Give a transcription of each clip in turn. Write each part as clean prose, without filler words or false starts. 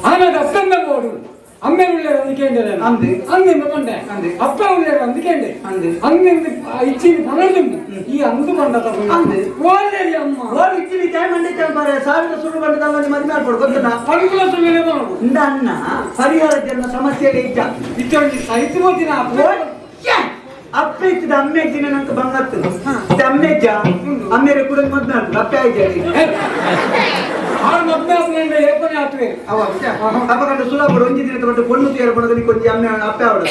ಆನಾಗ ಅಪ್ಪಂದ ಬೋಡು ಅಮ್ಮೆ ಉಳ್ಳೇರು ಅಂದ್ ಕೇಂದ್ರ ಅಂದು. ಅಂದಿಂದ ಪಂಡೆ ಅಂದು. ಅಪ್ಪ ಉಳ್ಳೇರು ಅಂದ್ ಕೇಂಡೆ ಅಂದು. ಅಂದಿಂದ ಇಚ್ಚಿನ ಪನರ್ದು ಈ ಅಂದು ಪಂಡ ಅಂದು. ಓಲ್ಲೇರಿ ಅಮ್ಮ ಓ ಇಚ್ಚಿನ ಟೈಮ್ ಅಂಡೆ ಬಾರೆ ಸಾವಿರ ಸುಳ್ಳು ಬಂಡದಲ್ಲ ಮದುವೆ ಮಾಡ್ಕೊಡು ಗೊತ್ತುನಾ ಪಂಕುಲ ಸುಳ್ಳಿನೇ ಮಾಡೋದು ಇಂದ ಅನ್ನ ಪರಿಹಾರ ಜನ್ಮ ಸಮಸ್ಯೆಗೆ ಇದ್ದ ಇತ್ತೊಂದು ಸಹಿತ ಹೋದಿನ ಅಪ್ಪೆ ಇತ್ತಿದ ಅಮ್ಮೆ ಇದ್ದಿನ ನಂಗೆ ಬಂಗತ್ತು ಅಮ್ಮೆಜ್ಜ ಅಮ್ಮೆರೆ ಕೂಡ ಮದ್ವೆ ಆಗ್ತದೆ ಅಪ್ಪೆ ಆಯ್ತು ಆರು ಮದ್ವೆ ಆದ್ಮೇಲೆ ಏಪನೆ ಆತ್ವೆ ಅವ ಅಪಕಂಡ ಸುಲಭ ಒಂಜಿ ದಿನ ತಗೊಂಡು ಪೊಣ್ಣು ತೇರ ಪಣದಲ್ಲಿ ಕೊಂಚ ಅಮ್ಮೆ ಅಪ್ಪೆ ಅವಡ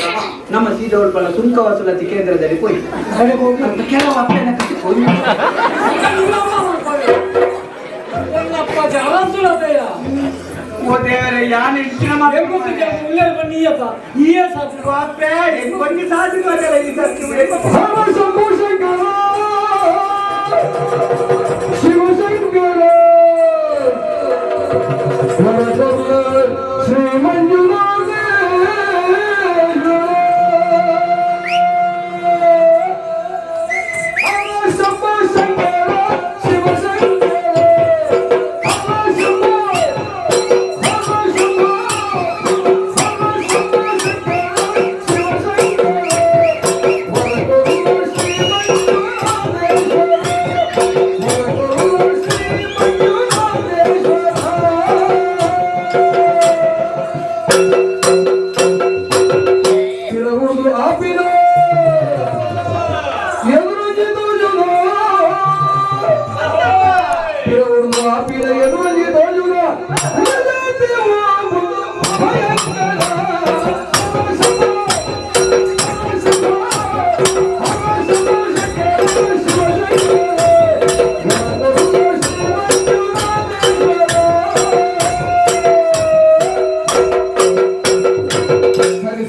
ನಮ್ಮ ಸೀದವಳ ಸುಂಕ ವಸೂಲಾತಿ ಕೇಂದ್ರದಲ್ಲಿ ಪೋಯಿ ಅಡೆ ಹೋಗಿ ಅಂತ ಕೆಲವು ಅಪ್ಪೆನ ಕಟ್ಟಿ ಪೋಯಿ ಅಪ್ಪ ಜಾರಂಸುಲದಯ್ಯ ಓ ದೇವರೇ ಯಾನ್ ಇಚ್ಚಿನ ಮಾತು ಹೆಂಗೊತ್ತಿದ್ದೆ ಉಳ್ಳೇರು ಬನ್ನಿ ಈಯಪ್ಪ ಈಯೇ ಸಾಕು ಅಪ್ಪೆ ಕೊಂಚ ಸಾಧು ಮಾತಾಡ ಈ ಸರ್ತಿ ಹರ ಶಂಭು ಶಂಕರ ಶಿವಶಂಕರ ವರಸಲ್ಲ ಶ್ರೀ ಮಂಜುನಾಥೇಶ್ವರ. ಹರ ಶಂಭು ಶಂಕರ ಶಿವಶಂಕರ ಹರ ಶಂಭು ಹರ ಶಂಭು ಹರ ಶಂಭು ಶಂಕರ ಶಿವಶಂಕರ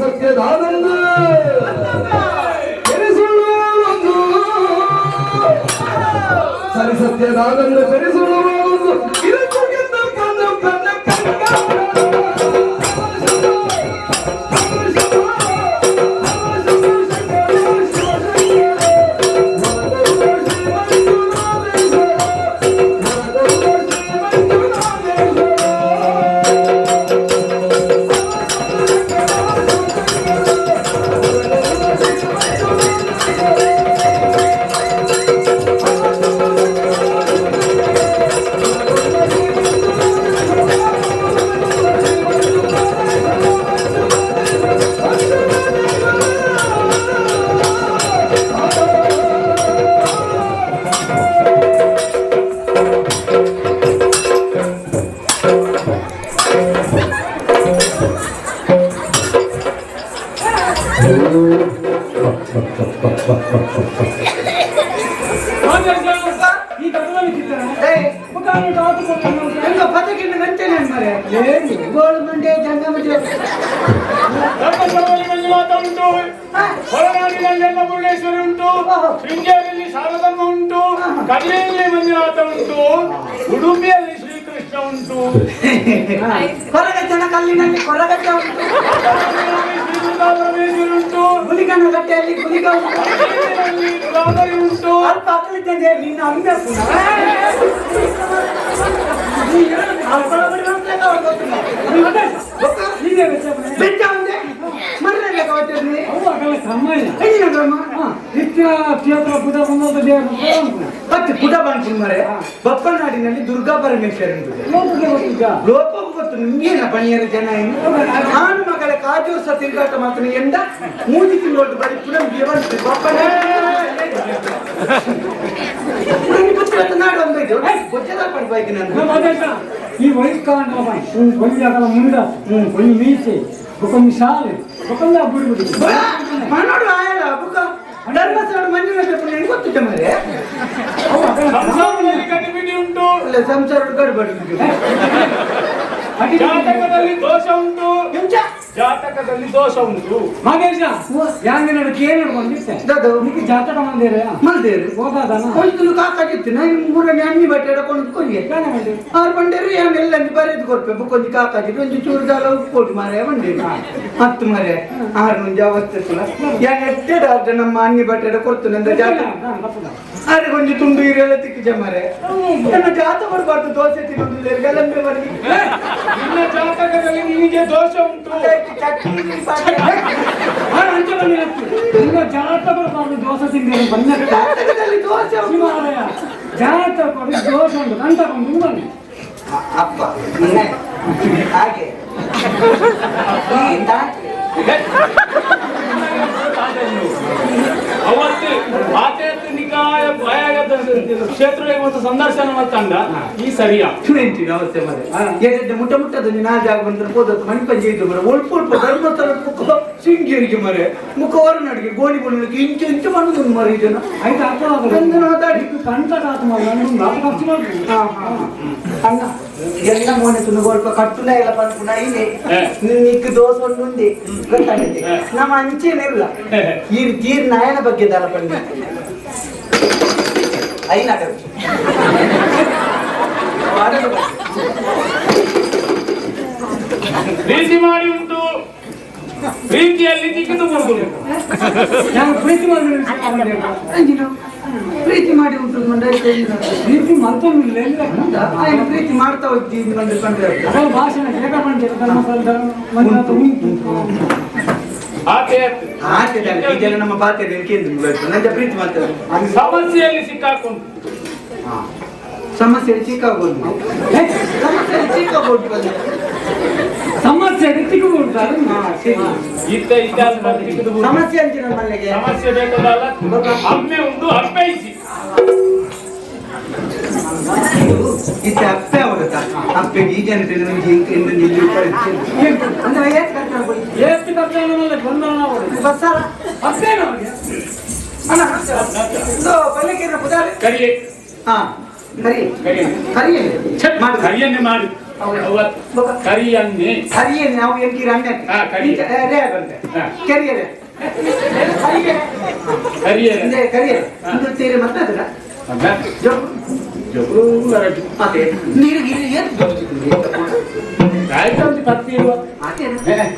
ಸತ್ಯದಾನಂದ ಬೆರೆಸುಳುವೊಂದು ಸರಿ ಸತ್ಯದಾನಂದ ಬೆರೆಸುಳುವೊಂದು ಇದಕ್ಕಿಂತ ಕಣ್ಣು ಕಣ್ಣ ಕಣ್ಣ ಈ ಕಥದಲ್ಲಿ ಕಿತ್ತನೆ ಮುಖಾನು ಟಾತು ಕೊಟ್ಟು ಎಂಗ ಪದಕಿಂದ ನಂಚೆನೆ ಮರೆ ಏನು ಗೋಳು ಮಂಡೆ ಜಂಗಮ ಧರ್ಮಸ್ಥಳದಲ್ಲಿ ಮಂಜುನಾಥ ಉಂಟು, ಹೊರನಾಡಿನಲ್ಲಿ ಅನ್ನಪೂರ್ಣೇಶ್ವರಿ ಉಂಟು, ಶೃಂಗೇರಿಯಲ್ಲಿ ಶಾರದಮ್ಮ ಉಂಟು, ಕಡ್ಲೆಯಲ್ಲಿ ಮಂಜುನಾಥ ಉಂಟು, ಉಡುಪಿಯಲ್ಲಿ ಶ್ರೀಕೃಷ್ಣ ಉಂಟು, ಕೊರಗಜ್ಜನ ಕಲ್ಲಿನಲ್ಲಿ ಕೊರಗಜ್ಜ ಉಂಟು ದಾವಣಗೆರೆಯಲ್ಲಿ ಶ್ರೀ ದುರ್ಗಾ ಪರಮೇಶ್ವರಿ ಉಂಟು, ಗುಲಿಗನ ಗಟ್ಟೆಯಲ್ಲಿ ಗುಲಿಗ ಉಂಟು ಬೀದರಿನಲ್ಲಿ ದುರ್ಗಾದೇವಿ ಉಂಟು. ಅಲ್ಪ ಅಗಲಿದ್ದೆ ನಿನ್ನ ಅಮ್ಮೆ ಪುನಃ ಅಲ್ಪ ಹೀಗೆ ವೆಚ್ಚ ಬೆಟ್ಟ ಒಂದೇ ಮರ್ರೆ ಲೆಕ್ಕ ಬರ್ತದೆ. ಅವು ಅಗಲ ಕ್ರಮ ಇಲ್ಲ. ಹೆಂಗಿನ ಕ್ರಮ? ನಿತ್ಯ ಕ್ಷೇತ್ರ ಪೂಜಾ ಬಂದಂತ ದೇವರು ಮತ್ತೆ ಪುಟ ಬಂತು ಮರೆ ಬಪ್ಪನಾಡಿನಲ್ಲಿ ದುರ್ಗಾ ಪರಮೇಶ್ವರಿ ಉಂಟು. ಲೋಕಕ್ಕೆ ಗೊತ್ತಿದ್ದ ಲೋಕಕ್ಕೂ ಗೊತ್ತು ನಿಮ್ಗೇನ ಪಣಿಯರ ಜನ ಏನು ನಾನು ಮಗಳ ಕಾಜೋಸ ತಿರುಗಾಟ ಮಾತ್ರ ಎಂದ ಮೂಜಿ ತಿಂಗಳು ಬರೀ ಪುನಃ ಬಂತು ಬಪ್ಪನ ನಾಡು ಒಂದು ಇದು ಗೊತ್ತಿಲ್ಲ ಪಡ್ಬೇಕು ನಾನು ನಮ್ಮ ಆದೇಶ ಈ ವಯಸ್ಕಾಂಡ ಒಂಜಿ ಅಗಲ ಮುಂಡ ಒಂಜಿ ಮೀಸೆ ಒಂಜಿ ಶಾಲೆ ಒಂಜಿ ಬುಡಿ ಬುಡಿ ಮನೋಡು ಆಯಲ್ಲ ಬುಕ್ಕ ಧರ್ಮಸ್ಥಳ ಮಂಜುನಾಥ ಪುಣ್ಯ ಗೊತ್ತಿದ್ದ ಮರೆ ಅವು ಅಗಲ ಕ್ರಮ ಸಂಸಾರದಲ್ಲಿ ಗಡಿಬಿಡಿ ಉಂಟು, ಅಲ್ಲ ಸಂಸಾರ ಗಡ್ಬಡಿ ಜಾತಕದಲ್ಲಿ ದೋಷ ಉಂಟು, ಎಂಚ ಜಾತಕದಲ್ಲಿ ದೋಷ ಉಂಟು. ಮಹೇಶ ಯಾಂದಿನ ಕೇಳಿ ಬಂದಿತ್ತೆ ದಾದ ನಿಕ್ಕೆ ಜಾತಕ ಮಂದಿರ ಮಲ್ದೇರು ಹೋದಾದನ ಕೊಯ್ತುಲು ಕಾಕಾಜಿತ್ತು ನಾನು ಮೂರನೇ ಅಣ್ಣಿ ಬಟ್ಟೆ ಎಡಕೊಂಡು ಕೊಯ್ಯೆ ಆರು ಬಂಡೇರು ಏನ್ ಎಲ್ಲ ಬರೆದು ಕೊರ್ಪೆ ಬುಕ್ಕೊಂಜಿ ಕಾಕಾಜಿ ಒಂಜಿ ಚೂರು ದಾಲ ಉಪ್ಪೋಡು ಮಾರೆ ಬಂಡೇರು ಹತ್ತು ಮಾರೆ ಆರು ಮುಂಜೆ ಅವಸ್ಥೆ ಸುಲ ಯಾನ್ ಎಟ್ಟೆಡ ಆರ್ಡ ನಮ್ಮ ಅಣ್ಣಿ ಬಟ್ಟೆ ಕೊರ್ತು ನಂದ ಜಾತ ಅರೆ ಕೊಂಚ ತುಂಡು ಇರೆಲ್ಲ ತಿಕ್ಕಿಜ ಮರೆ ನನ್ನ ಜಾತ ಬರಬಾರ್ದು ದೋಸೆ ತಿನ್ನುವುದಿಲ್ಲ ಗಲಂಬೆ ಬರಲಿ ನಿನ್ನ ಜಾತಕದಲ್ಲಿ ನಿನಗೆ ದೋಷ ಉಂಟು. ಅಂಚೆ ಬಂದಿರತ್ತು ನಿನ್ನ ಜಾತ ಬರಬಾರ್ದು ದೋಸೆ ತಿಂದಿರೋ ಬಂದ ಜಾತಕದಲ್ಲಿ ದೋಸೆ ಉಂಟು. ಹಿಮಾಲಯ ಜಾತ ಕೊಡು ದೋಷ ಉಂಟು ಅಂತ ಕೊಂಡು ಬನ್ನಿ. ಅಪ್ಪ ನಿನ್ನೆ ಹಾಗೆ ಈ ತಾತ್ರಿ. ಅವತ್ತು ಆಚೆ ನಿಕಾಯ ಭಯ ಕ್ಷೇತ್ರ ಮತ್ತು ಸಂದರ್ಶನ ಮತ್ತಂಡ ಈ ಸರಿಯಾ ಎಂಚಿನ ಅವಸ್ಥೆ ಮರೆ ಎಡೆ ಮುಟ್ಟ ಮುಟ್ಟದ ನಾ ಜಾಗ ಬಂದ್ರೆ ಹೋದತ್ತು ಮಣಿಪಂಜೆ ಇದ್ದು ಮರೆ ಒಲ್ಪ ಒಲ್ಪ ಧರ್ಮಸ್ಥಳ ಮುಖ ಶೃಂಗೇರಿಗೆ ಮರೆ ಮುಖ ಹೊರನಾಡಿಗೆ ಗೋಣಿ ಬಣ್ಣಕ್ಕೆ ಇಂಚು ಇಂಚು ಮಾಡುದು ಮರೆ ಇದನ್ನು ಆಯ್ತು ಅರ್ಥ ನಂದು ಮಾತಾಡಿ. ಕಂಟಕ ಆತ್ಮ ನಾನು ಖರ್ಚು ಮಾಡ್ತೀನಿ. ಅಣ್ಣ ಎಲ್ಲ ಮೋನೆ ತುನು ಗೋಲ್ಪ ಕಟ್ಟುನ ಎಲ್ಲ ಪನ್ಪುನ ಇದೆ ಹೇ. ನಿಕ್ ದೋಸೆ ಒಂದು ಉಂಡೆ ಗೊತ್ತಾಗುತ್ತೆ ಹೇ. ನಮ್ಮ ಅಂಚೆನೇ ಇಲ್ಲ ಈ ತೀರ್ ನಾಯನ ಬಗ್ಗೆ ದಾಲ ಪಂಡಿ ಐನ ಪ್ರೀತಿ ಮಾಡಿ ಉಂಟು, ಪ್ರೀತಿಯಲ್ಲಿ ತಿಕ್ಕಿದು ಬರುದು. ನಾನು ಪ್ರೀತಿ ಮಾಡಿದ್ರೆ ಪ್ರೀತಿ ಮಾಡಿ ಉಂಟು ಮಂಡ್ಯ ಪ್ರೀತಿ ಮರ್ತೊಂದಿಲ್ಲ ಇಲ್ಲ. ఆయన ಪ್ರೀತಿ ಮಾಡ್ತಾ ಹೋಗ್ತಿ ಮಂಡ್ಯ ಪಂಡ್ರೆ ಅದರ ಭಾಷಣ ಹೇಗ ಪಂಡಿತ ಧರ್ಮಸ್ಥಳ ಧರ್ಮ ಮಂಜುನಾಥ ಉಂಟು. ಆಚೆ ಆಚೆ ಇದೆಲ್ಲ ನಮ್ಮ ಪಾತ್ರೆ ಕೇಂದ್ರ ನಂಗೆ ಪ್ರೀತಿ ಮಾಡ್ತಾರೆ. ಸಮಸ್ಯೆಯಲ್ಲಿ ಸಿಕ್ಕಾಕೊಂಡು ಸಮಸ್ಯೆ ಚಿಕ್ಕಾಗೋದು ಹೇ, ಸಮಸ್ಯೆ ಚಿಕ್ಕಾಗೋದು ಬಂದ ಸಮಸ್ಯೆ ತಿಕ್ಕು ಕೊಡ್ತಾರೆ. ಹಾ, ಸರಿ. ಇತ್ತ ಇತ್ತ ಅಲ್ಪ ತಿಕ್ಕಿದು ಬರುದು. ಸಮಸ್ಯೆ ಅಂಚಿನ ಮನೆಗೆ ಸಮಸ್ಯೆ ಬೇಕಲ್ಲ, ಅಮ್ಮೆ ಉಂಟು ಅಪ್ಪೆ ಇಜ್ಜಿ. ಇತ್ತ ಅಪ್ಪೆ ಅವರತ್ತ ಅಪ್ಪೆ ಈ ಜನತೆ ನಮಗೆ ಇಂದು ನಿಲ್ಲಿ ಅಂದ್ರೆ ಏತ್ ಕರ್ಕೊಂಡು ಹೋಗಿ? ಏತ್ ಕರ್ಕೊಂಡು ಬಂದ ಅವರು ಬಸ್ಸಾರ ಅಪ್ಪೇನ ಅವ್ರಿಗೆ ಅಣ್ಣ ಇದು ಪಲ್ಲಕ್ಕಿನ ಪುದಾರಿ ಕರಿಯೇ ಹಾ ಕರಿ ಕರಿಯೇ ಕರಿಯೇ ಮಾಡು ಕರಿಯನ್ನೇ ಮಾಡಿ ಹೌದು. ಅವತ್ತು ಕರಿಯನ್ನೇ ಕರಿಯೇ ನಾವು ಎಂಕೀರ ಅಣ್ಣ ಹಾ, ಕರಿಯೇ. ರೇ ಬಂತೆ ಹಾ. ಕರಿಯರೆ ಕರಿಯೇ ಕರಿಯೇ ಇಂದೆ ಕರಿಯೇ ಇಂದು ತೀರೆ ಮತ್ತೆ ಅದರ ಜೋ ಮತ್ತೆ ನೀರು ಗಿರಿ ಏನು ಆಯ್ತು ಅಂತ ಪತ್ತಿ ಇರುವ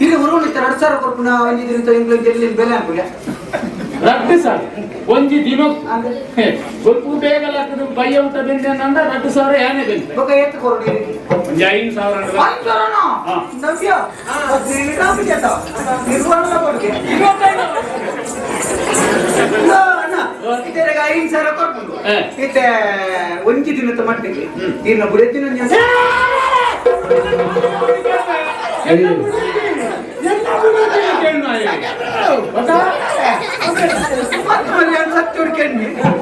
ಇಲ್ಲಿ ಉರುವಣಿತ 2000 ಕೊರ್ಪುನ ಒಂಜಿ ದಿನ ಇಂಗ್ಲೀಷ್ ಜಲ್ಲಿ ಬೆಲೆ ಹಾಕುಲ ರಡ್ಡು ಸಾವಿರ ಒಂಜಿ ದಿನ ಅಂದ್ರೆ ಗೊತ್ತು ಬೇಗ ಲಾಗ್ತದೆ ಬಯ್ಯ ಊಟ ಬೆಂದೆ ಅಂದ 2000 ಏನೇ ಬೆಂದೆ ಬೊಕ ಏತ್ ಕೊರಡು ಇರಿಗೆ ಒಂಜಿ 5,000 ಅಂಡ ಐದು ಹಾ. ನವ್ಯ 15 ಕಾಪಿ ನಿರ್ವಹಣೆ ಕೊಡ್ಕೆ ಅಣ್ಣ ಇತರೆಗ 5,000 ಕೊರ್ಪುಂಡು ಹೇ. ಇತ್ತೆ ಒಂಜಿ ದಿನದ ಮಟ್ಟಿಗೆ ಇನ್ನು ಬುಡೆದಿನ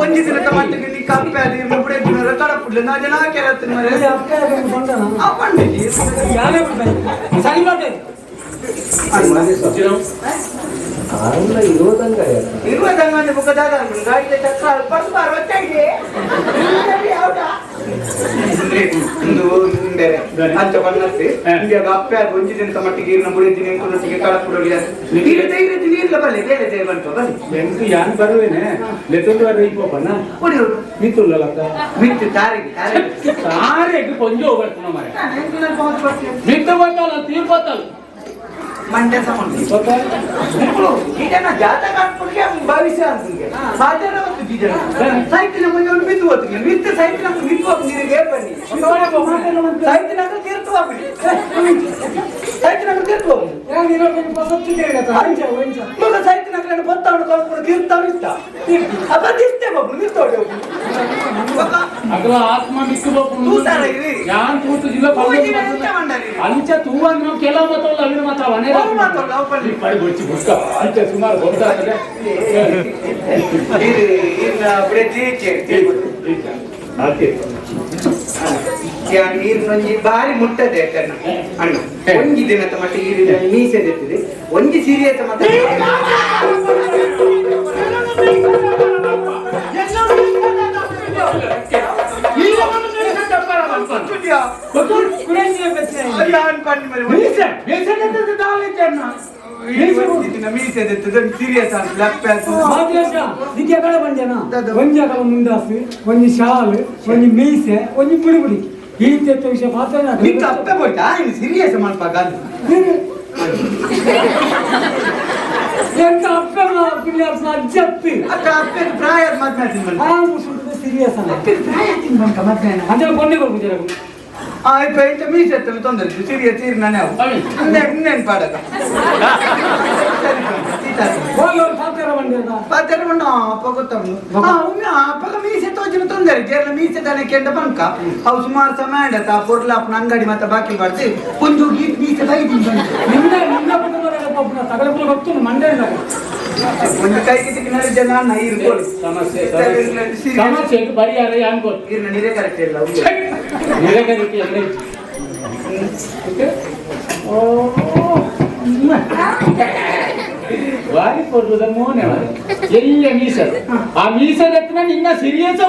ಒಂಜಿ ದಿನದ ಮಟ್ಟಿಗೆ ನೀ ಕಪ್ಪೆ ಅದು ಇನ್ನು ಬುಡೆದಿನ ಕಡಪುಡ್ಲೆ ನಾ ಜನ ಹಾಕ್ಯಾರತ್ತಿನ ಮರೆ ಅಪ್ಪ ಬಂದನ ಆ ಪಂಡಿಜಿ ಯಾರೇ ಸರಿ ಮಾಡ್ತೇನೆ. ಇರುವುದಂಗಂದ್ರೆ ಬುಕ್ಕದಾಗ ಗಾಡಿಯ ಚಕ್ರ ಪರ್ದು ಅರವತ್ತೈದು ಒಂದು ಬೇರೆ ಅಂಚ ಬನ್ನತ್ತೆ ಇಂಡಿಯಾಗ ಅಪ್ಪೆ ಅದು ಒಂಜಿ ದಿನದ ಮಟ್ಟಿಗೆ ಇರ್ನ ಮುಡಿದ್ದೀನಿ ಎಂಕುನೊಟ್ಟಿಗೆ ಕಳಪುಡೋಡಿ ನೀರು ಧೈರ್ಯ ನೀರ್ಲ ಬಲ್ಲೆ ಬೇರೆ ಜಯ ಬಂತು ಬನ್ನಿ ಎಂಕು ಯಾನ್ ಬರುವೇನೆ ಲೆತ್ತೊಂದು ಬರ ಇಪ್ಪನ ಹೊಡಿಯೋದು ಮಿತ್ತುಲ್ಲಲಕ್ಕ ಮಿತ್ತು ತಾರಿಗೆ ತಾರಿಗೆ ತಾರೆಗ್ ಕೊಂಜ ಹೋಗ್ಬೇಕು ಮರೆ ಮಿತ್ತು ಬತ್ತಲ್ಲ ತೀರ್ ಬತ್ತಲ್ಲ ಮಂಡ್ಯ ಸಮುದ್ರ ಗೊತ್ತಾ ಈಜನ ಜಾತಕ ಅನ್ಕೊಂಡ್ಗೆ ಭವಿಷ್ಯ ಅನ್ಕೊಂಡ್ಗೆ ಸಾಧ್ಯನ ಮತ್ತು ಬೀಜನ ಸಾಹಿತ್ಯ ಮುಂದೆ ಒಂದು ಬಿತ್ತು ಹೋಗ್ತೀನಿ ಬಿತ್ತು ಸಾಹಿತ್ಯ ನಮ್ಗೆ ಬಿತ್ತು ಹೋಗಿ ನೀರಿಗೆ ಬನ್ನಿ ಸಾಹಿತ್ಯ ನಗರ ತೀರ್ಥ ಹೋಗ್ಬಿಡಿ ಸಾಹಿತ್ಯ ನಗರ ತೀರ್ಥ ಹೋಗ್ಬಿಡಿ ಯಾರು ಇರೋದು ಪಸತ್ತು ಕೇಳತ್ತ ಅಂಚ ಒಂಚ ಮಗ ಸಾಹಿತ್ಯ ನಗರ ಬತ್ತಾವಣ ಕಳ್ಕೊಂಡು ತೀರ್ಥವ ಇಷ್ಟ ಅಪ್ಪ ತೀರ್ತೆ ಬಾಬು ತೀರ್ಥ ಹೋಗಿ ಅಗಲ ಆತ್ಮ ಮಿಕ್ಕು ಬಾಪು ತೂತಾರ ಇರಿ. ಯಾನ್ ತೂತು ಜಿಲ್ಲ ತೂಜಿನ ಎಂತ ಮಂಡರಿ? ಅಂಚ ತೂವಂದ್ರೆ ನಾವು ಕೆಲವು ಮಾತಲ್ಲ ಅವಿನ ಮಾತ್ರ ಅವನೇ ಅವು ಮಾತಲ್ಲ, ಅವು ಪಳ್ಳಿ. ಪಡಿ ಬೊಚ್ಚಿ ಬುಕ್ಕ ಅಂಚ ಸುಮಾರು ಗೊತ್ತಾಗ್ತದೆ ಆಕೆ ನೀರಿನೊಂಜಿ ಬಾರಿ ಮುಟ್ಟದೆ ಕಣ್ಣ ಅಣ್ಣ ಒಂಜಿ ದಿನದ ಮಟ್ಟಿಗೆ ಈ ಮೀಸೆ ಎತ್ತಿದೆ ಒಂಜಿ ಸೀರಿಯಸ್ ಮತ್ತೆ ಸೀರಿಯಸ್ ನಿಕ್ಕೆ ಕಡೆ ಬಂದೇನ ಒಂಜಿ ಅಕಲ ಮುಂದಾಸು ಒಂಜಿ ಶಾಲ್ ಒಂಜಿ ಮೀಸೆ ಒಂಜಿ ಪುಡಿ ಪುಡಿ ಈ ತೆತ್ತ ವಿಷಯ ಮಾತ್ರ ನಿಕ್ಕ ಅಪ್ಪೆ ಹೋಯ್ತಾ ಸೀರಿಯಸ್ ಮಾಡ್ಪಾಗ ಎಂತ ಅಪ್ಪೆ ಪಿಳ್ಯಾರ್ಸ್ನ ಅಜ್ಜತ್ತಿ ಅಕ್ಕ ಅಪ್ಪೆ ಪ್ರಾಯ ಮಾತನಾಡ್ತೀನಿ ಆ ಮುಸುಡು ಸೀರಿಯಸ್ ಅಲ್ಲ. ಪ್ರಾಯ ತಿನ್ಬಂಕ ಮಧ್ಯಾಹ್ನ. ಅಂಚೆ ಕೊನ್ನೆ ಕೊಡ್ಬಿದ್ದೀರ. ಆ ಇಪ್ಪ ಇಂತ ಮೀಸೆತ್ತಲು ತೊಂದರೆ ಇತ್ತು ಸೀರಿಯಸ್ ಸೀರೆ ನಾನೇ ಅವು ಇನ್ನೇನು ಪಾಡಕ. ಹೋಗಿ ಅವ್ರು ಪಾತ್ರ ಬಂದಿಲ್ಲ. ಪಾತ್ರೆ ಉಂಡು ಅಪ್ಪ ಗೊತ್ತುಂಡು. ಒಮ್ಮೆ ಅಪ್ಪಗ ಮೀಸೆ ತೋಚಿನ ತೊಂದರೆ ಜೇರ್ಲ ಮೀಸೆ ತಾನೆ ಕೆಂಡ ಬಂಕ ಅವು ಸುಮಾರು ಸಮಯ ಆಂಡತ ಆ ಪೊರ್ಲ ಅಪ್ಪನ ಅಂಗಡಿ ಮತ್ತೆ ಬಾಕಿ ಬರ್ತಿ ಪುಂಜು ಗೀಟ್ ಮೀಸೆ ಬೈದಿ. ನಿನ್ನ ನಿನ್ನ ಕುಟುಂಬದ ಒಬ್ಬನ ತಗಲೆ ಪುಲ ಗೊತ್ತು ಮಂಡೆ ಇಲ್ಲ. ಒಂದು ಕೈಗೆ ತಿಕ್ಕಿನ ನಾನು ಇರ್ಬೋದು. ಸಮಸ್ಯೆ ಸಮಸ್ಯೆಗೆ ಪರಿಹಾರ ಅನ್ಕೋದು. ಇರ್ನ ನೀರೇ ಕರೆಕ್ಟ್ ಇಲ್ಲ. ನಿರಗರಿಕೆ ಎಲ್ಲ ಇತ್ತು. ವಾರಿ ಕೊಡುವುದ ಮೋನೆ ಎಲ್ಲ ಮೀಸದ ಆ ಮೀಸದತ್ರ ನಿನ್ನ ಸೀರಿಯಸ್.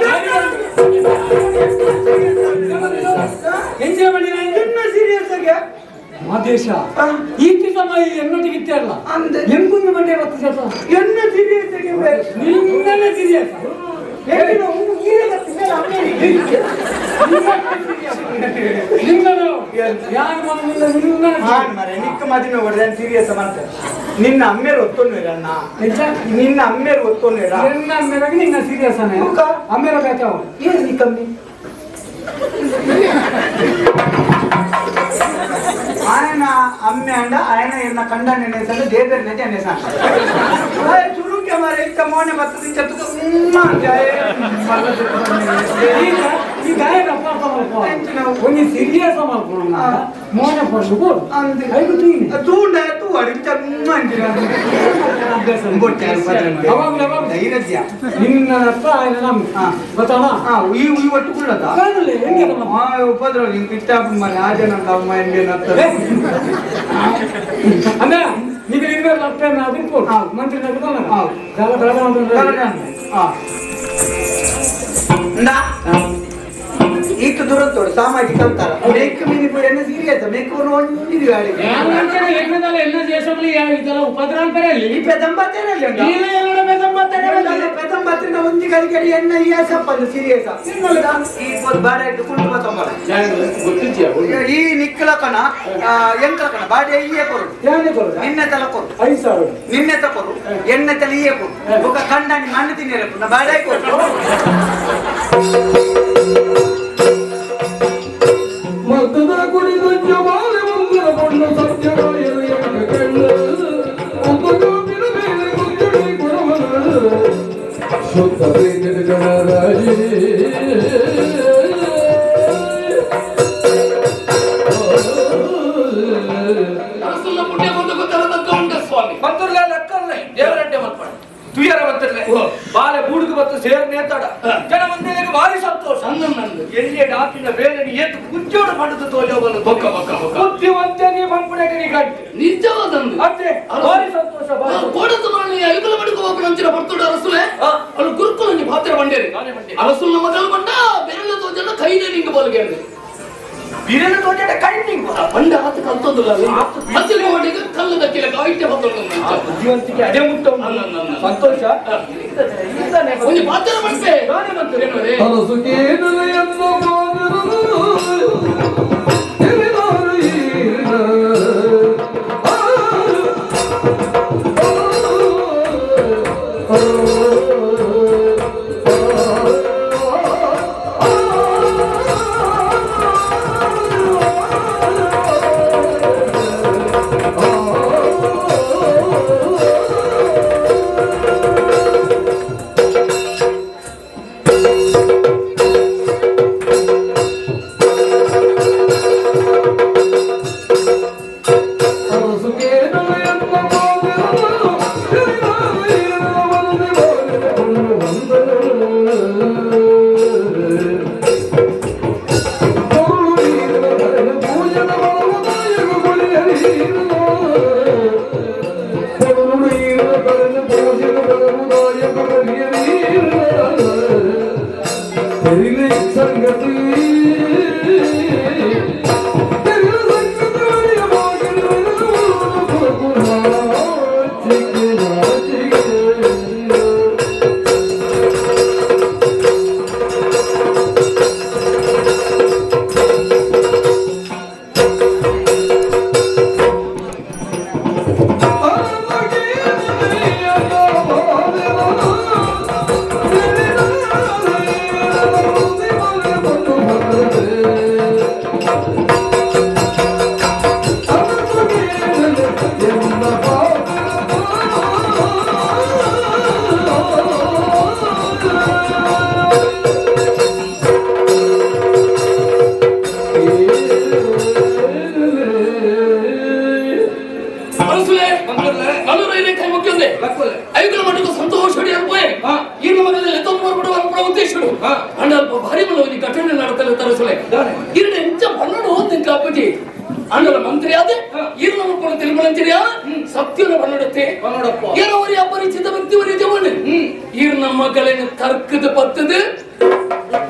ಎಂಜಿನ ಬಂದಿನ. ಇನ್ನು ಸೀರಿಯಸ್ ಆಗಿ. ಮಾದೇಶ ಈತಿ ಸಮಯ ಎನ್ನೊಟ್ಟಿಗೆ ಇತ್ತೇ ಅಲ್ಲ. ಅಂದೆ. ಎಂಕುಂದು ಮಂಡೆ ಬತ್ತು ಸೇತ. ಎನ್ನ ಸೀರಿಯಸ್ ಆಗಿ. ನಿನ್ನನೆ ಸೀರಿಯಸ್. ನಿನ್ನನು ಯಾರು ನಿನ್ನ ನಿನ್ನ. ಹಾನ್ ಮರೆ ನಿಕ್ಕ ಮದಿಮೆ ಹೊಡೆದ ಸೀರಿಯಸ್ ಮಾಡ್ತಾರೆ. ನಿನ್ನ ಅಮ್ಮೇರು ಒತ್ತೊಂಡ್ವೇರ ಅಣ್ಣ. ನಿಜ. ನಿನ್ನ ಅಮ್ಮೇರು ಒತ್ತೊಂಡ್ವೇರ. ನಿನ್ನ ಅಮ್ಮೇರಾಗ ನಿನ್ನ ಸೀರಿಯಸ್ ಅನ್ನ. ಮುಖ. ಅಮ್ಮೇರ ಕಾಯ್ತಾವ. ಏನು ನೀ ಕಮ್ಮಿ ఆయన ಅಮ್ಮೆ ಅಂಡ ఆయన ಎನ್ನ ಕಂಡ ನೆನೆಸಲು ದೇವರ ನೆನೆ ನೆನೆಸ ಚುರುಕೆ ಮಾರೆ ಇತ್ತ ಮೋನೆ ಬರ್ತದೆ ಚತುಕ. ಈಗ ಈ ಗಾಯನ ಅಪ್ಪ ಒಂಜಿ ಸೀರಿಯಸ್ ಮಾಡ್ಕೊಂಡು ಮೋನೆ ಪಡ್ದು ಬೋಡು. ಅಂದೆ. ಐದು ತೂಯಿನಿ. ತೂಂಡ ತೂ ಅಡಿಂಚ. ಅಭ್ಯಾಸ. ಅವಾಗ ಅವಾಗ ಧೈರ್ಯ. ನಿನ್ನ ಹತ್ರ ఆయన ನಮ್ಗೆ ಗೊತ್ತಾಣ. ಈ ಈ ಒಟ್ಟು ಕುಳ್ಳದ. ಕಾಣಲೆ ಹೆಂಗೆ ನಮ್ಮ ಉಪದ್ರವ ನಿಂಗೆ ಇಷ್ಟ ಮನೆ ಆ ಜನ ಅಮ್ಮ ಹೆಂಗೆ. ಅಂದ್ರೆ ನೀವು ಇರ್ಬೇಕು ಅಪ್ಪ ಅದಕ್ಕೆ ಕೊಡು. ಮಂತ್ರಿ ನಗರ. ಜಾಲ ಬೆಳಗಾವಿ. ಈತ ದುರಂತೋಡು ಸಾಮಾಜಿಕ ಅಂತಾರ ಮೇಕ್ ಮೀನಿ ಪುಡಿ ಸೀರಿಯಸ್ ಮೇಕ್ ಒಂದಿರಿ. ಎನ್ನದಲ್ಲ ಎನ್ನ ದೇಶದಲ್ಲಿ ಇದೆಲ್ಲ ಉಪದ್ರ ಅಂತಾರೆ ಅಲ್ಲಿ. ಈ ಪೆದಂಬತ್ತೇನಲ್ಲಿ ಇಲ್ಲ ಎಲ್ಲಡ ಬೆದಂಬತ್ತಾರೆ. ಪೆದಂಬತ್ತಿನ ಒಂಜಿ ಕಲಿಕಡಿ ಎನ್ನ ಈ ಸಪ್ಪಂದು ಸೀರಿಯಸ್ ಈ ಪೊದ್ ಬಾಡ ಇಟ್ಟು ಕುಂಟು ಬತ್ತೊಂಬಲ. ಗೊತ್ತಿದ್ಯಾ? ಈ ನಿಕ್ಕಲ ಕಣ ಎಂಕಲ ಕಣ ಬಾಡಿ ಈಯೇ ಕೊರು. ಯಾನೇ ಕೊಡು. ನಿನ್ನೆ ತಲ ಕೊರು. 5,000. ನಿನ್ನೆ ತಕೊರು ಎಣ್ಣೆ ತಲೆ ಈಯೇ ಕೊರು ಬೊಕ ಕಂಡಾಣಿ ಮಣ್ಣು ತಿನ್ನಿರ ಬಾಡಾಯಿ ಕೊರು. ಮತ್ತದ ಕುಡಿದಂಜ ಬಾಲೆ ಮುಂದಿನ ಪೊಣ್ಣು ಸತ್ಯರಾಯರು ಎಂಬ ಕಣ್ಣು ಒಬ್ಬ ಮೇಲೆ ಗುಂಜಡಿ ಕೊಡವನು ಶುದ್ಧ ಪ್ರೀತಿ ಗಣರಾಯಿ. ಅರಸುಲ್ಲ ಪುಣ್ಯ ಬಂದು ಗೊತ್ತಾರ ಉಂಟ ಸ್ವಾಮಿ. ಬಂತುರ್ಲೆ ಲಕ್ಕಲ್ಲೆ ದೇವರಡ್ಡೆ ಮಲ್ಪಣ ತುಯರ ಬತ್ತರ್ಲೆ ಬಾಲೆ ಬೂಡುಗು ಬತ್ತು ಸೇರ್ ನೇತಾಡ ಜನ ಮಂದಿಗೆ ಭಾರಿ ಸಂತೋಷ. ನಂದು ಎಲ್ಲಿ ಡಾಕಿನ ಬೇಲನಿ ಏತು ಕುಂಚೋಡು ಪಡೆದು ತೋಜೋಬಲ್ಲ. ಬೊಕ್ಕ ಬೊಕ್ಕ ಬೊಕ್ಕ. ಬುದ್ಧಿವಂತೆ ನೀ ಬಂಪುಣೆಗೆ ನೀ ಗಂಟೆ. ನಿಜವಾದಂದು. ಅತ್ತೆ ಭಾರಿ ಸಂತೋಷ ಭಾರಿ ಸಂತೋಷ. ಕೋಡತು ಮರಳಿ ಐಗುಲ ಬಡುಕು ಒಬ್ಬನಂಚಿನ ಬರ್ತುಡು ಅರಸುಲೆ. ಅಲ್ಲಿ ಗುರುಕುಲ ನೀ ಪಾತ್ರ ಬಂಡೇರಿ. ನಾನೇ ಬಂಡೇರಿ. ಅರಸುಲ್ನ ಮಗಲು ಬಂಡ ಬೆರಳು ತೋಜನ ಕೈನೇ ನಿಂಗೆ ಬೋಲ್ಗೆ ಅಂದೆ. ಬಿರಲು ತೋಜಡ ಕಣ್ಣಿಂಗು. ಬಂಡ ಆತ ಕಲ್ತೊಂದುಲ್ಲ ಹಸಿರು ಹೊಡಿಗೆ ಕಲ್ಲು ದಕ್ಕಿಲ್ಲ ಐಟೆ ಹೊತ್ತೊಂದು. ಆ ಬುದ್ಧಿವಂತಿಕೆ ಅದೇ ಮುಟ್ಟ ಉಂಟು. ಅಲ್ಲ, ಅಲ್ಲ, ಅಲ್ಲ. ಸಂತೋಷ. ಒಂದು ಪಾತ್ರ ಬಂಡೆ. ನಾನೇ ಬಂತು. ಅರಸು ಕೇಳಲೆಯನ್ನು ಮಾದರು ತಿಳಿದಾರು ಈನ. ಆ, ಆ, ಅರಸು ಕೇಳಲೆಯನ್ನು ಮಾದರು ತಿಳಿದಾರು ಈನ ವರದಿ ಬಾರಿಕೊಂಡು ಬಂದರು. ಸಂಗತಿ ಅಪರಿಚಿತ ವ್ಯಕ್ತಿ ಮಗಳನ್ನು ತರ್ಕದ ಪತ್ತದ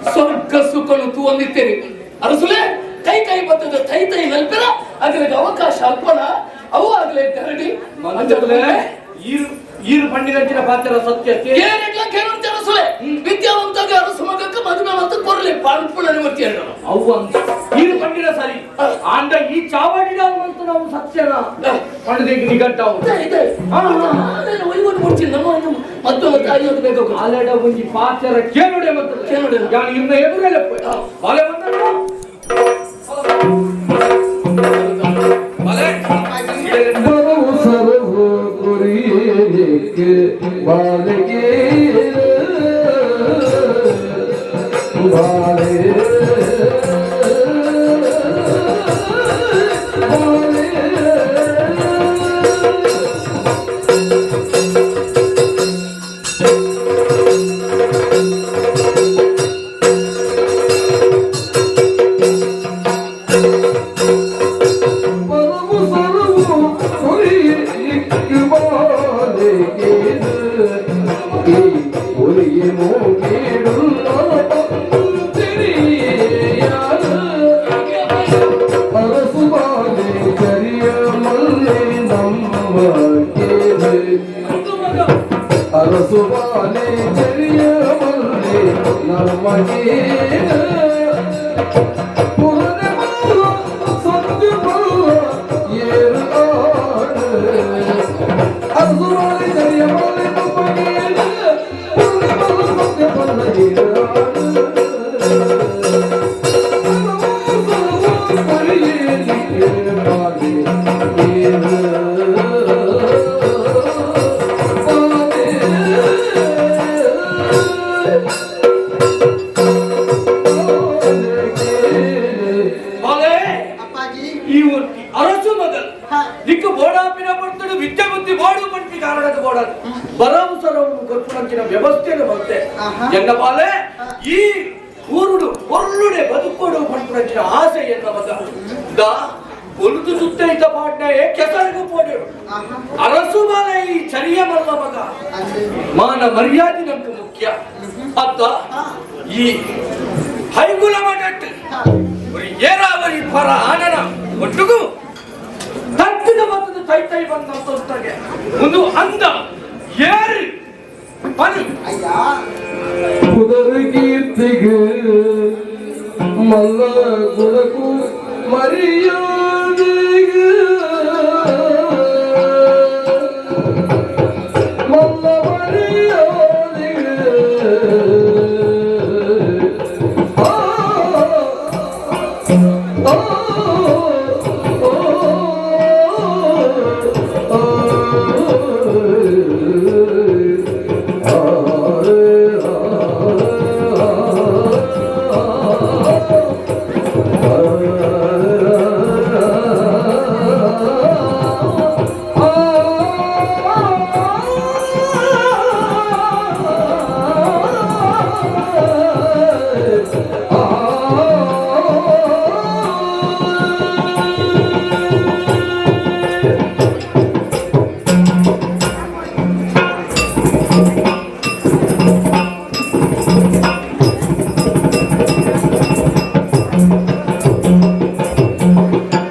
ಸ್ವರ್ಗ ಸುಖನು ತೂವಂದಿತ್ತೇನೆ ಅರಸುಲೆ ಕೈ ಕೈ ಬತ್ತದ ತೈ ತೈ ನಲ್ಪೆರ ಅದಕ್ಕೆ ಅವಕಾಶ ಅಲ್ಪನ ಅವು ಆಗಲೇ ಗರಡಿ ಈರು ಪಂಡಿರಂಚಿನ ಪಾತ್ರ ಸತ್ಯ ಏನಿಲ್ಲ ಕೇಳುತ್ತೆ ಅರಸುಲೆ ವಿದ್ಯಾವಂತಾಗ ಅರಸು ಮಗಕ್ಕೆ ಮದುವೆ ಮತ್ತು ಕೊರಲಿ ಪಾಲ್ಪುಳ ನಿವರ್ತಿ ಅವು ಅಂತ ಈರು ಪಂಡಿರ ಸರಿ ಆಂಡ ಈ ಚಾವಡಿಡ ಅಂತ ನಾವು ಸತ್ಯನ ಪಂಡಿಗೆ ನಿಗಂಟಾವು ಇದೆ ವಹಿವಾಟು ಕೊಡ್ತೀನಿ ನಮ್ಮ ಮತ್ತೊಂದು ತಾಯಿ ಅದು ಬೇಕು ಆಲೆಡ ಒಂಜಿ ಪಾತ್ರ ಕೇಳುಡೆ ಮತ್ತು ಕೇಳುಡೆ. ಯಾನ್ ಇನ್ನ ಎದುರೆಲ್ಲ ಬಾಲೆ ಬಂದನು ಬಾಲೆ ಬರವು ಸರವು ಗುರಿಯಕ್ಕೆ ಬಾಲಿಗೆ ಬಾಲೆ ಬರವು ಸರವು ಗುರಿಯಕ್ಕೆ ಬಾಲಿಗೆ ಈ ಒಲಿಯ ಮೂಗೇಡುಲ್ಲ ಅರಸು ಬಾಲೆ ಕರಿಯ ಮಲ್ಲೆ ನಮ್ಮ ಕೇಳು ಅರಸು ಬಾಲೆ ಚರಿಯ ಮಲ್ಲೆ ನಮ್ಮ ಕೇಳು ಪುರನೆ ಬಲ್ಲ ಸತ್ಯ ಬಲ್ಲ ಏರು ಆಡು ಅರಸು ಬಾಲೆ ಚರಿಯ ಮಲ್ಲೆ ನಮ್ಮ ಕೇಳು ಪುರನೆ ಬಲ್ಲ ಸತ್ಯ ಬಲ್ಲ ಏರು ಆಡು ಬಾಲೆ ಅಪ್ಪಾಜಿ ಈ ಒಟ್ಟಿ ಅರಸು ಮೊದಲು ದಿಕ್ಕು ಬೋಡಾಪಿನ ಬರ್ತಡು ವಿದ್ಯೆ ಬುದ್ಧಿ ಬೋಡು ಪಂಪಿ ಕಾರಣದ ಬೋಡ ಬರವು ಸರವು ಕೊರ್ಪುನಂಚಿನ ವ್ಯವಸ್ಥೆಯನ್ನು ಬಂತೆ ಎನ್ನ ಬಾಲೆ ಈ ಊರುಡು ಒಳ್ಳುಡೆ ಬದುಕೋಡು ಪಂಪುನಂಚಿನ ಆಸೆ ಎನ್ನ ಮಗ the ಒಲುದು ಸುತ್ತ ಇದ್ದ ಪಾಟ್ನೆ ಕೆಸರಿಗೂ ಪೋಡು ಅರಸು ಬಾಲೆ ಈ ಚರಿಯ ಮಲ್ಲ ಮಗ ಮಾನ ಮರ್ಯಾದೆ ನಮ್ಗೆ ಮುಖ್ಯ ಅತ್ತ ಈ ಹೈಗುಲ ಮಠಟ್ಟು ಏರಾವರಿ ಪರ ಆನನ ಒಟ್ಟಿಗೂ ತಟ್ಟಿದ ಮತ್ತದ ತೈ ತೈ ಬಂದಂತಂತಾಗೆ ಒಂದು ಅಂದ ಏರಿ ಪನಿ ಅಯ್ಯ ಕುದರ ಕೀರ್ತಿಗೆ ಮಲ್ಲ ಗುಣಕು ಮರ್ಯಾದೆಗೆ ಮಲ್ಲ ಮರ್ಯಾದೆಗೆ ಆ ಆ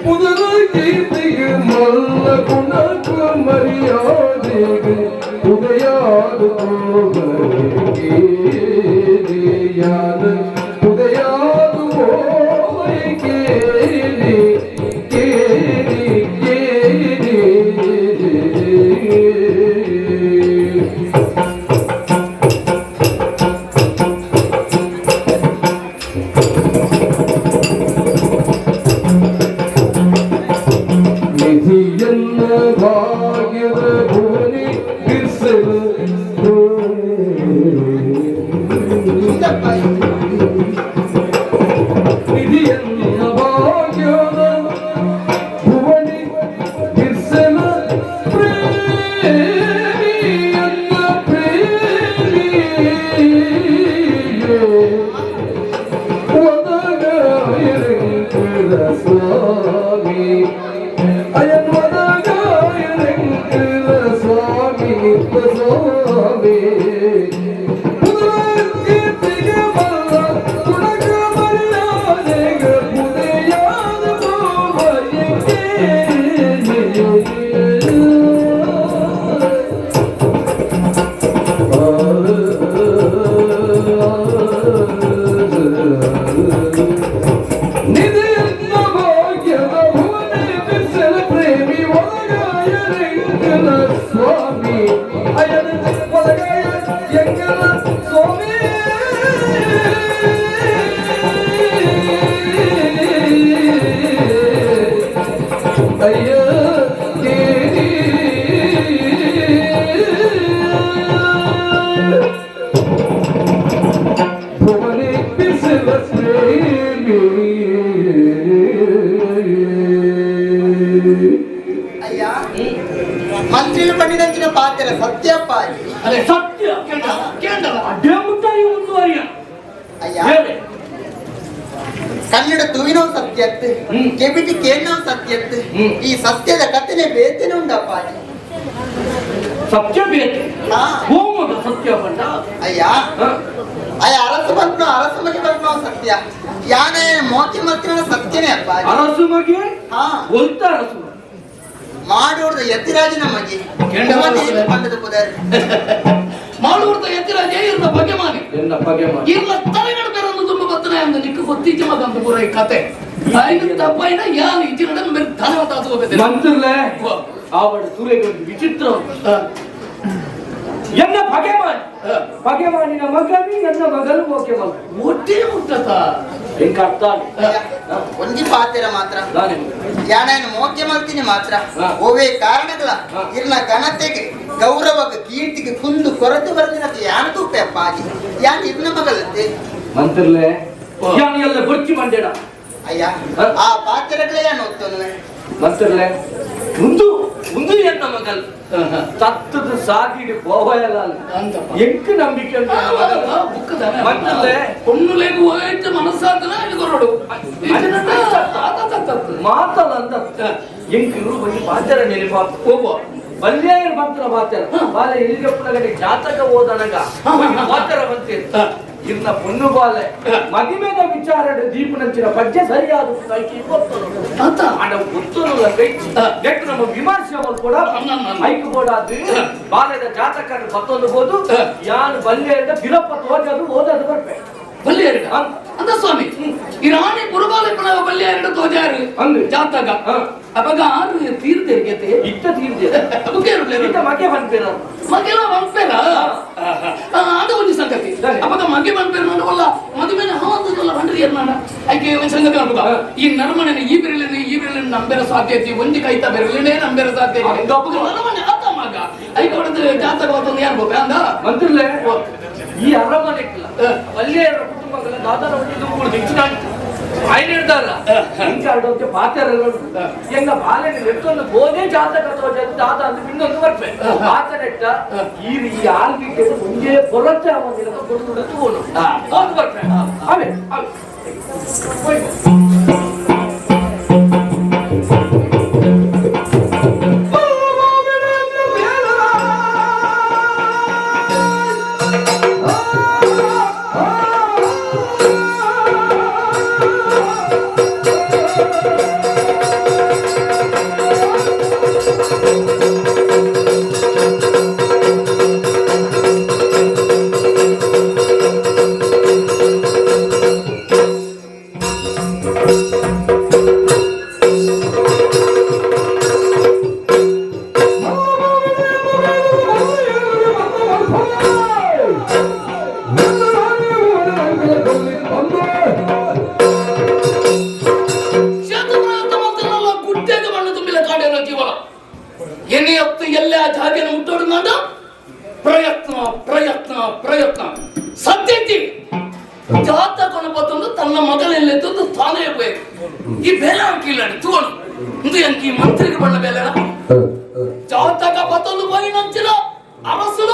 ಕುದರ ಕೀರ್ತಿಗೆ ಮಲ್ಲ ಗುಣಕು ಮರ್ಯಾದೆಗೆ ಉದಯಾದ ಕೇರಿಯಾದ ಉದಯಾದ ಕೇರಿ ಕೇರಿ ಕೇರಿ. ನಿಧಿಯನ್ನ ಮಂತ್ರಿಲು ಪಂಡಿನಂಚಿನ ಪಾತ್ರ ಸತ್ಯಪ್ಪ ಅದೇ ಸತ್ಯ ಕೇಂದ್ರ ಅಡ್ಡೆ ಮುಟ್ಟಾಯಿ ಮುಂದುವರಿಯ ಅಯ್ಯ ಕನ್ನಡ ತುವಿನೋ ಸತ್ಯತ್ ಕೆಬಿಟಿ ಕೇನೋ ಸತ್ಯತ್ ಈ ಸತ್ಯದ ಕಥೆನೆ ಬೇತೇನೆ ಉಂಡಪ್ಪ ಸತ್ಯ ಬೇತೆ ಹೋಮದ ಸತ್ಯ ಬಂಡ ಅಯ್ಯ ಅಯ್ಯ ಅರಸು ಬಂದ್ನೋ ಅರಸು ಮಗೆ ಬಂದ್ನೋ ಸತ್ಯ ಯಾನೇ ಮೋತಿ ಮತ್ತಿನ ಸತ್ಯನೇ ಅಪ್ಪ ಅರಸು ಮಗೆ ಹಾ ಒಲ್ತ ಅರಸು ಮಾಡೋರ್ದ ಯತಿರಾಜನ ಮಗೆ ಪಂಡದ ಪುದರ್ ಮಾಡೋರ್ದ ಯತಿರಾಜ ಇರ್ನ ಬಗೆ ಮಾನಿ ಎನ್ನ ಬಗೆ ಮಾನಿ ಇರ್ನ ತಲೆಗಡ ಬೇರೊಂದು ತುಂಬ ಬತ್ತನೆ ಅಂದ ನಿಕ್ಕ ಗೊತ್ತೀಚ ಮಗ ಅಂತ ಪೂರ ಈ ಕತೆ ಐದು ತಪ್ಪಾಯಿನ ಯಾನ್ ಇಚಿನಡ ಮೆರ್ ಧನವ ತಾಸು ಹೋಗುತ್ತೆ ಮಂತ್ರಲೆ ಆವಡ ಸೂರ್ಯಗೆ ಒಂದು ವಿಚಿತ್ರ ಎನ್ನ ಬಗೆ ಮಾನಿ ಬಗೆ ಮಾನಿನ ಮಗನಿ ಎನ್ನ ಮಗನು ಓಕೆ ಮಗ ಒಟ್ಟೆ ಮುಟ್ಟತ ಎಂಕ ಅರ್ಥ ಒಂಜಿ ಪಾತೆರ ಮಾತ್ರ ಯಾನೇನು ಮೋಕೆ ಮಲ್ತೀನಿ ಮಾತ್ರ ಓವೇ ಕಾರಣಗಳ ಇರ್ನ ಘನತೆಗೆ ಗೌರವಕ್ಕೆ ಕೀರ್ತಿಗೆ ಕುಂದು ಕೊರತೆ ಬರದಿನ ಯಾನ್ ತೂಪೆ ಅಪ್ಪಾಜಿ ಯಾನ್ ಇರ್ನ ಮಗಳಂತೆ ಮಂತ್ರಲೆ ಯಾನ್ ಎಲ್ಲ ಬೊಚ್ಚಿ ಮಂಡೇಡ ಅಯ್ಯ ಆ ಪಾತೆರಗಳೇ ಯಾನ್ ಒತ್ತೊನ್ವೆ ಮಂತ್ರಲೆ ಮುಂದು ಮುಂದು ಎನ್ನ ಮಗಲ್ ತತ್ತದ ಸಾಗಿಡಿ ಪೋವಯಲ್ಲ ಎಂಕ್ ನಂಬಿಕೆ ಮಂತ್ರಲೆ பொண்ணுலேக்கு ಹೋಯ್ತು ಮನಸ್ಸಾತನ ಇದು ಕೊರಡು ಮಾತಲ್ಲ ಅಂತ ಎಂಕ್ ಇವರು ಬಂದು ಪಾತೆರ ನೆನಪಾತು ಹೋಗುವ ಬಲ್ಯಾಯರ್ ಮಂತ್ರ ಮಾತಾರ ಬಾಲೆ ಎಲ್ಲಿಗಪ್ಪನಗಡೆ ಜಾತಕ ಓದನಗ ಮಾತಾರ ಬಂತೇನೆ ಇರ್ನ ಪೊಣ್ಣು ಬಾಲೆ ಮದಿಮೆದ ವಿಚಾರ ದೀಪನಂಚಿನ ಪಜ್ಜೆ ಸರಿಯಾದ ಆಡ ಗೊತ್ತಲ್ಲ ಕೈ ನೆಟ್ ನಮ್ಮ ವಿಮರ್ಶೆ ಕೂಡ ಐಕ್ ಬೋಡಾದು ಬಾಲೆದ ಜಾತಕ ಬತ್ತೊಂದು ಬೋದು ಯಾನು ಬಲ್ಯ ಬಿರಪ್ಪ ತೋಜದು ಓದದು ಬರ್ಪೆ ಬಲ್ಯಾರ ಅಂದ ಸ್ವಾಮಿ ಈ ರಾಣಿ ಪುರಬಾಲೆ ಪಣವ ಬಲ್ಯಾರ ತೋಜಾರು ಅಂದು ಜಾತಕ ಅಪಗ ಆರು ತೀರ್ದೆರ್ಗೆತೆ ಇತ್ತ ತೀರ್ದೆ ಬುಕ್ಕೇರು ಮಗೆ ಬಂದ್ಪೇರ ಮಗೆಲ ಬಂದ್ಪೇರ ಅದು ಒಂದು ಸಂಗತಿ ಅಪಗ ಮಗೆ ಬಂದ್ಪೇರ ನೋಡವಲ್ಲ ಮದುವೆನ ಹಾಂದಲ್ಲ ಬಂಡ್ರಿ ಏರ್ನಾಡ ಐಕೆ ಒಂದು ಸಂಗತಿ ಅನ್ಬೋದ ಈ ನರಮನೆ ಈ ಬೆರಳಿನ ಈ ಬೆರಳಿನ ನಂಬೇರ ಸಾಧ್ಯತೆ ಒಂಜಿ ಕೈತ ಬೆರಳಿನೇ ನಂಬೇರ ಸಾಧ್ಯತೆ ನರಮನೆ ಆತ ಮಗ ಐಕೆ ಹೊಡೆದು ಜಾತಕ ಹೊತ್ತೊಂದು ಏನ್ ಬೋಪೆ ಅಂದ ಮಂತ್ರಿಲೆ ಈ ಅರಮನೆಕ್ಕಿಲ್ಲ ಬಲ್ಲೆಯರ ಕುಟುಂಬಗಳ ದಾದನ ಒಂದು ಕೂಡ ಹೆಚ್ಚಿನ ಆಯ್ನಿಡ್ತಾರ ಹಿಂಗಾಡೋಕೆ ಪಾತೆರಲ್ಲ ಎಂಗ ಬಾಲೆನ ಎತ್ತೊಂದು ಬೋದೆ ಜಾತಕ ತೋಜ ದಾದ ಅಂತ ಇನ್ನೊಂದು ಬರ್ಪೆ ಆತನೆಟ್ಟ ಈ ಈ ಆಲ್ಬಿಕೆ ಮುಂಜೆ ಹೊರತೆ ಅವನಿಲ್ಲ ಕೊಡು ತಗೋನು ಹೋದ್ ಬರ್ಪೆ ಅವೇ ಅವೇ ಪ್ರಯತ್ನ ಪ್ರಯತ್ನ ಪ್ರಯತ್ನ ಸತ್ಯತಿ ಜಾತಕನ ಪತ್ತೊಂದು ತನ್ನ ಮಗನೆಲ್ಲೆತ್ತೊಂದು ತಾನೇ ಬೇಕು ಈ ಬೇಲೆ ಹಾಕಿಲ್ಲ ತೂವನು ಇಂದು ಎಂಕಿ ಮಂತ್ರಿಗೆ ಬಣ್ಣ ಬೇಲೆ ಜಾತಕ ಪತ್ತೊಂದು ಪೋಯಿ ನಂಚಿನ ಅರಸುನ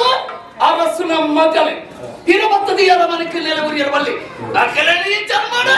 ಅರಸುನ ಮಗನೇ ತಿರುಪತ್ತದಿಯರ ಮನಕ್ಕೆ ನೆಲಗುರಿಯರ ಬಲ್ಲಿ ಅಕಲನಿ ಜನ್ಮಡ.